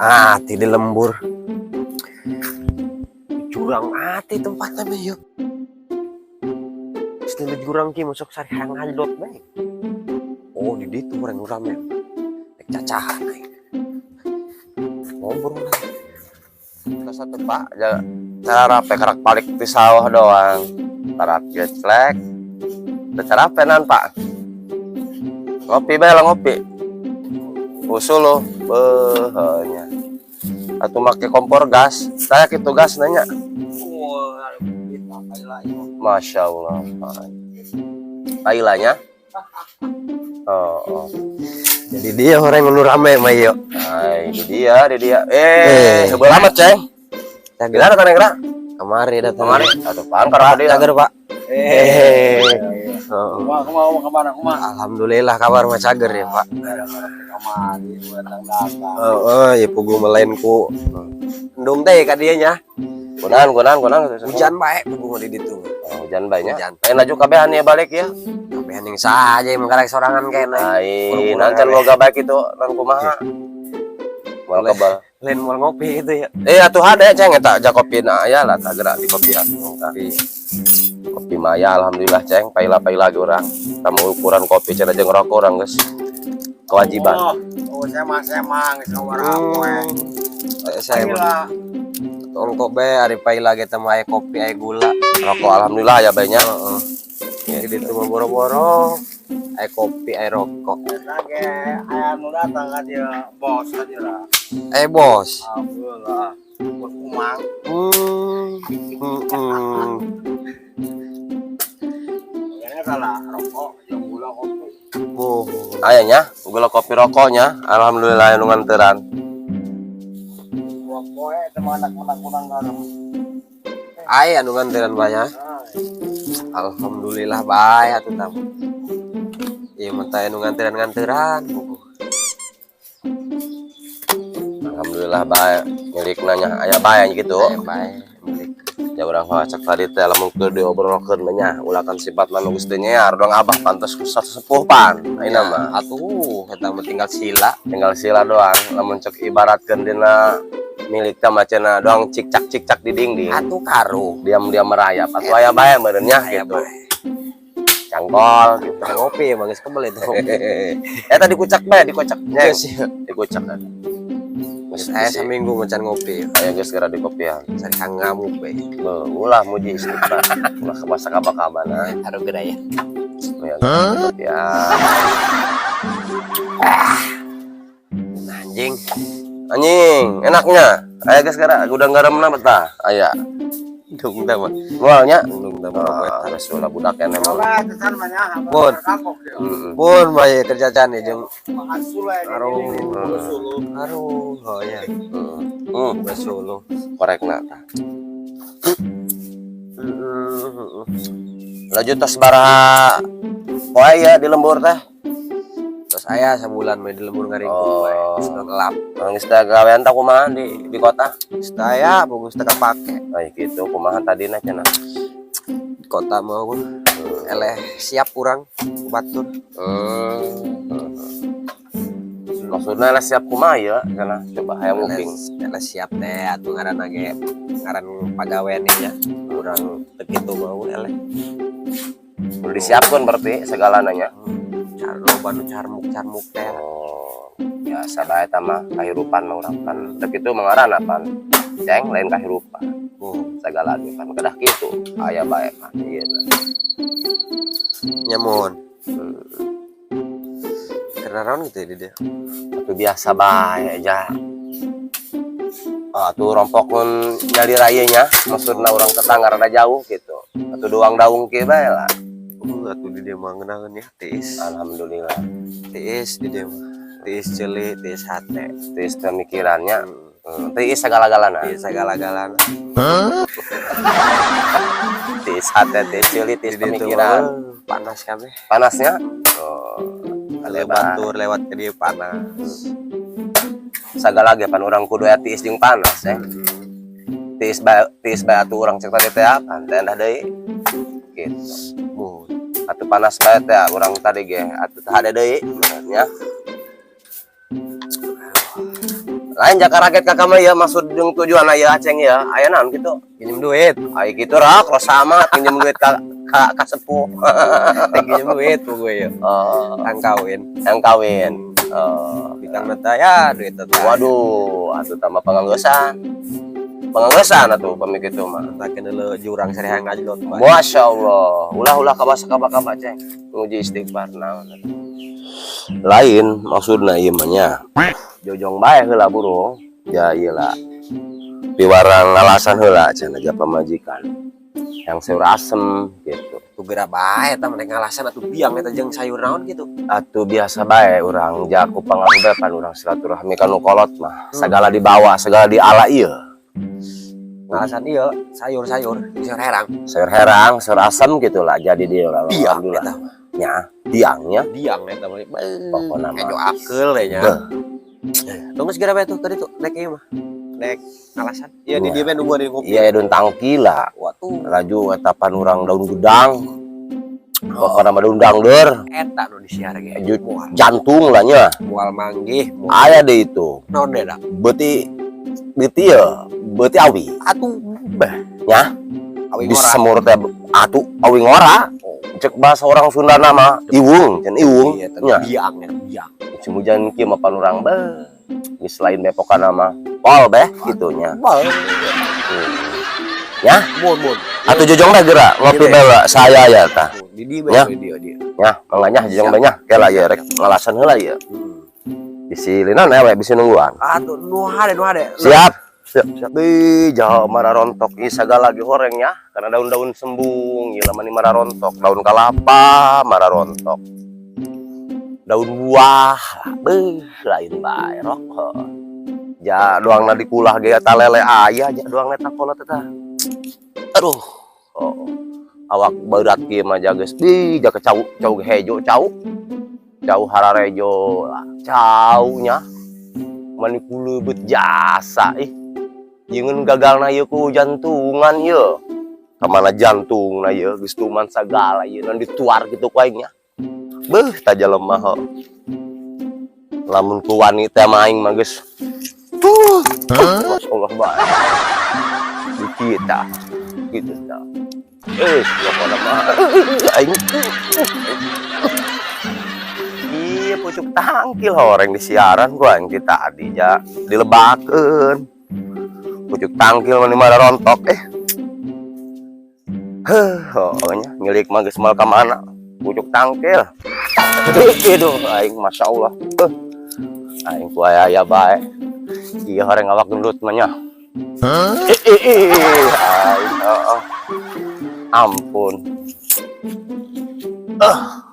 Ati di lembur. Jurang ati tempatnya mah yuk. Terus jurang ki masuk sari hayang ngadot bae. Oh, di ditu urang rame. Rek cacahan aing. Ngobrol lah. Satu, Pak, ja, cara rape karak balik di sawah doang. Tarak geclek. Cara nan, Pak. Ngopi bae lah, ngopi. Usul lo, behnya. Atau make kompor gas. Saya gitu gas nanya. Masya Allah. Pailanya. Oh. Jadi dia orang nu rame mah yuk. Nah, ini dia, ini dia. Eh, Eh. sebelah amat, Ceng. Cager. Gimana kan, Kra? Kemari datang. Kemari. Aduh, paham karena dia. Cager, Pak. Eh. Oh. Kumaha, kumaha, kemana, kumaha? Alhamdulillah kabar mah cager ya, Pak. Kamari datang datang. Oh, ya puguh melain ku. Endung teh ka dieu nya. Kunaon, kunaon, kunaon? Hujan bae puguh mah di ditu. Oh, hujan banyak. Hujan. Lain laju kabehan ya balik ya. Kabehan yang saja emang karek sorangan kene. Ai, Buru-buru nanti kabeh. Boga baik itu nan kumaha? Moal kebal. Lain mau ngopi itu ya. Eh, atuh hade, Ceng, eta ja kopi na aya lah tak gerak di kopian. Tah. Kopi maya alhamdulillah, Ceng, paila-paila ge urang. Tamu ukuran kopi cenah jeung rokok urang geus kewajiban. Oh, saya mah geus sawara poe. Saya mah ongkok bae ari paila ge teh mah aya kopi, aya gula. Rokok alhamdulillah ya banyak. Heeh. Jadi itu mah boro-boro aya kopi, aya rokok. Eta ge aya nu datang ka dieu, bos ka dieu lah. Eh, bos. Alhamdulillah. Bos Kumang. Kayaknya salah rokok jeung gula kopi. Oh. Ayanya gula kopi rokoknya alhamdulillah nu nganteran. Rokok eta mah anak-anak kurang garam. Aya nu nganteran banyak. Alhamdulillah bae atuh tamu. Ieu mah teh nu nganteran-nganteran. Alhamdulillah bae milik nanya aya bae gitu. Aya bae milik. Ya urang mah cek tadi teh lamun keur diobrolkeun mah nya ulakan sifat mah nu geus teu nyiar dong abah pantes ku sepuh pan ayeuna mah. Atuh eta mah tinggal sila. Tinggal sila doang lamun cek ibaratkeun dina milik teh mah cenah doang cikcak cikcak di dinding. Atuh karuh. Diam-diam merayap atuh aya bae meureun nya Aya gitu. Bae. Cangkol gitu. Ngopi emang geus kebel itu. Eta dikucak bae, dikucak nya. Geus ya. Dikucak kan. Geus Saya seminggu macan ngopi. Aya geus geura di kopian. Sari ngamuk bae. Beuh, ulah muji istighfar. Ulah kebasa kaba-kabana. Haru gede ya. Ya, kopian. Anjing. Anjing, enaknya. Aya geus geura gudang garamna betah. Aya. Dung teh mah. Moalnya. Dung teh mah rokok Ah, eta. Geus ulah budak keneh mah. Coba kesan mah nya. Bun. Kapok dia. Heeh. Pun bae kerja can ya jeung Makan sule. Aduh. Sulu. Aduh, oh ya. Heeh. Sulu. Korekna tah. Heeh. Lanjut tos baraha poe ya di lembur teh? Terus aya sabulan mah di lembur ngaringkuk Oh. bae. Sudah gelap. Nangis teh gawean teh kumaha di kota? Saya bagus teh kapake. Ay gitu, kumaha tadina cenah? Di kota mah gua eleh siap kurang batur. Maksudnya lah siap kumaha ya cenah? Coba hayang nguping. Eleh siap teh atuh ngaranna ge ngaran pagawean nya. Kurang teu kitu mau eleh. Udah disiapkeun berarti segalanya. Car loba nu carmuk-carmuk teh. Oh, biasa bae eta mah kahirupan mah urang pan. Teu kitu mah ngaranna pan. Ceng lain kahirupan. Oh, Segala ge pan kedah kitu. Aya bae pan ieu na. Nyamun. Kenaraon gitu ya di dia. Tapi biasa bae aja. Ah, tuh rompokun nyali raya nya, maksudna urang tetangga rada jauh gitu. Atuh doang daung kieu bae lah. Atuh di dia mah ngeunaheun ya tiis. Alhamdulillah. Tiis di dia mah. Tiis ceuli, tiis hate. Tiis pemikirannya. Tiis segala-galana. Tiis segala-galana. Tiis hate, tiis ceuli, tiis Di dieu tuh pemikiran. mah, panas kabeh. Panasnya? Oh, Kalau batur lewat ke dia panas. Sagala ge pan urang kudu aya tiis jeung panas ya. Tiis bae atuh urang cek tadi teh apa? Teh endah deui. Gitu. Mun. Atuh panas bae teh urang tadi ge atuh teh hade deui nya. Lain jaka raket kakak mah ya, maksud jeung tujuan aya Aceng ya. Aya naon gitu? Pinjem duit. Ai gitu rak, sama pinjem duit ka sepuh. Pinjem duit tuh gue ya. Oh, Tang kawin. Yang kawin. Oh, Bitang neta ya duit teh. Waduh, atuh tambah panganggesan. Panganggesan atuh pami kitu mah. Tak kena jurang sarehang ngajlot mah. Masya Allah, ulah-ulah kabasa kaba-kaba, Ceng. Nguji istighfar naon. Lain maksudna ieu mah nya. Jojong bae heula burung. Ya ieu lah. Piwarang ngalasan heula cenah ja pamajikan. Yang sayur asem gitu. Tuh geura bae eta mah ngalasan atuh biang eta jeung sayur naon gitu. Atuh biasa bae urang ja ku pangaruh bae pan urang silaturahmi ka nu kolot mah. Segala dibawa, segala diala ieu. Ngalasan ieu sayur-sayur, sayur herang. Sayur herang, sayur asem gitu lah. Jadi dia lah. Biang alhamdulillah. eta mah. Nya, biangnya. Biang eta mah. Pokona mah. Kejo akeul we nya. Beuh. Tunggu segera bae tuh tadi tuh nek ieu mah. Nek ngalasan. Iya di Iya. dieu bae nungguan di ngopi. Iya daun tangkila. Watuh. Laju eta pan urang daun gedang. Pokona mah daun dangder. Eta nu disiar ge. Jantung lah nya. Moal manggih, moal Aya deh itu. Naon deh da? Beuti beuti ya, beuti awi. Atuh bah. Nya, Awi ngora. Disemur teh atuh awi ngora. Cek bahasa orang Sunda nama iwung, cenah iwung. Iya, eta Nya, biang ya, biang. Musim hujan kieu mah pan urang beuh. Geus lain bepokan nama pol beh gitunya. Bal. Ya, Mun mun. atuh jojong teh geura ngopi Iya, bae lah, saya ya tah. Di dieu bae Ya. di dieu dia. Ya, manganya jojong bae nya. Kela ye rek ngalasan heula ieu. Bisi linan we bisi nungguan. Atuh nu hade nu hade. Siap. Siap, siap. Bih, jaho mararontok ieu sagala lagi horengnya karena daun-daun sembung, ieu mani mararontok, daun kalapa mararontok. Daun buah, beuh, lain bae rok. Ja doangna dikulah ge eta lele aya ja doang eta kolot eta. Aduh. Oh. Awak berat kieu mah ja geus bih ja cau cau hejo cau. Cau hararejo lah. Cau nya. Mani kuleubet jasa ih. Jeung gagalna ieu ku jantungan ieu. Kamana jantungna ieu geus tuman sagala ieu non dituar kitu ku aing nya. Beuh ta jelema ho. Lamun ku wanita mah aing mah geus tuh. Masya Allah bae. Di kita gitu tah. Eh, pokona mah aing. Iya, pucuk tangkil horeng di siaran gua aing ti tadi ja dilebakeun. Pucuk tangkil mah mara rontok eh. Heuh, oh nya nyelik mah geus moal ka mana. Pucuk tangkil. Aduh, aing masya Allah. Aing ku aya aya bae. Iya horeng awak gendut mah nya. Ih, ih, ih, aing oh, oh. Ampun.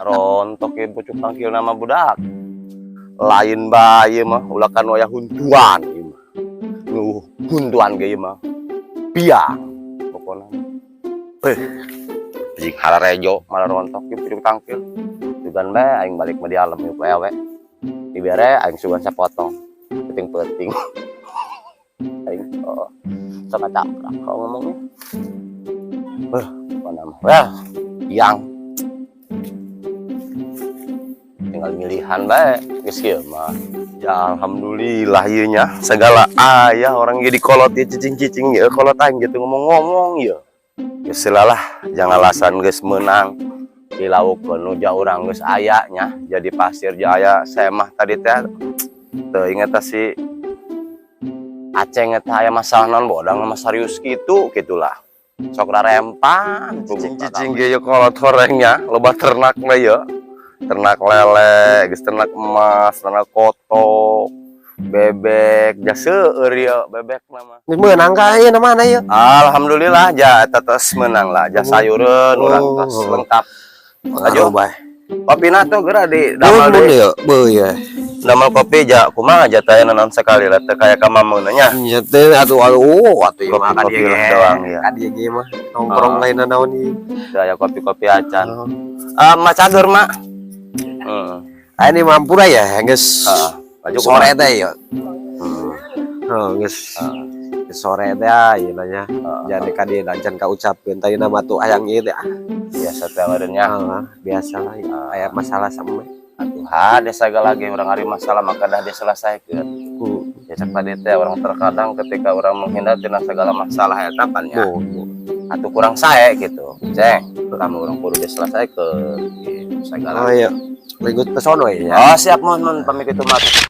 Rontok ya pucuk tangkil nama budak. Lain bae mah ulah kan waya huntuan ieu mah. Nu huntuan ge ieu mah. Piang pokona. Eh, jeung hararejo malah rontok ieu pucuk tangkil. Sugan bae aing balik mah di alam ieu ku ewe. Dibere aing sugan sapotong. Penting-penting. Aing oh, sok kacaprak kalau ngomongnya. Pokona mah. Well, yang tinggal milihan bae geus kieu mah. Ya alhamdulillah ieu nya segala aya orang ge dikolot ieu cicing-cicing ieu kolot aing gitu ngomong-ngomong ieu. Geus lah jangan alasan geus meunang dilaukeun nu ja urang geus aya nya jadi pasir ja aya semah tadi teh teu inget teh si Aceng eta aya masalah naon bodang mah serius kitu gitulah. Sok rarempan cicing-cicing ge ieu kolot horengnya loba ternak mah ieu. Ternak lele, geus ternak emas, ternak kotok, bebek, ja seueur ieu bebek nama. Geus meunang ka ieu na mana ieu? Alhamdulillah ja eta tos meunang lah, ja sayureun urang tos lengkap. Laju bae. Kopina tuh geura di damel Mun deui. ieu, beuh ieu. Damel kopi ja kumaha ja teh naon sekali lah teu kaya ka mameuna nya. Nya teh atuh atuh atuh ieu mah ka Kopi-kopi dieu lah ge. Doang ya. Ka dieu ge mah nongkrong Ah. lain naon ieu. Teu aya kopi-kopi acan. Ah, mak cager mak. Ah, ini mampura ya geus Heeh. Laju sore kumaha? Teh ya. Oh, geus. Geus sore teh ah, ieu nya. Jadi ka dieu acan kaucapkeun tadi nama tuh hayang ieu teh ah. Biasa teh meureun nya. Ah, biasa lah ya. Aya masalah sama. Atuh hade sagala ge urang ari masalah maka dah diselesaikeun. Ya Cek tadi teh urang terkadang ketika urang menghindar tina segala masalah eta pan nya. Oh, oh. Atau kurang sae gitu. Ceng, pertama urang kudu diselesaikan gitu segala. Oh iya. Linggut ke sono ya. Oh, siap, mohon mohon pamit itu mah.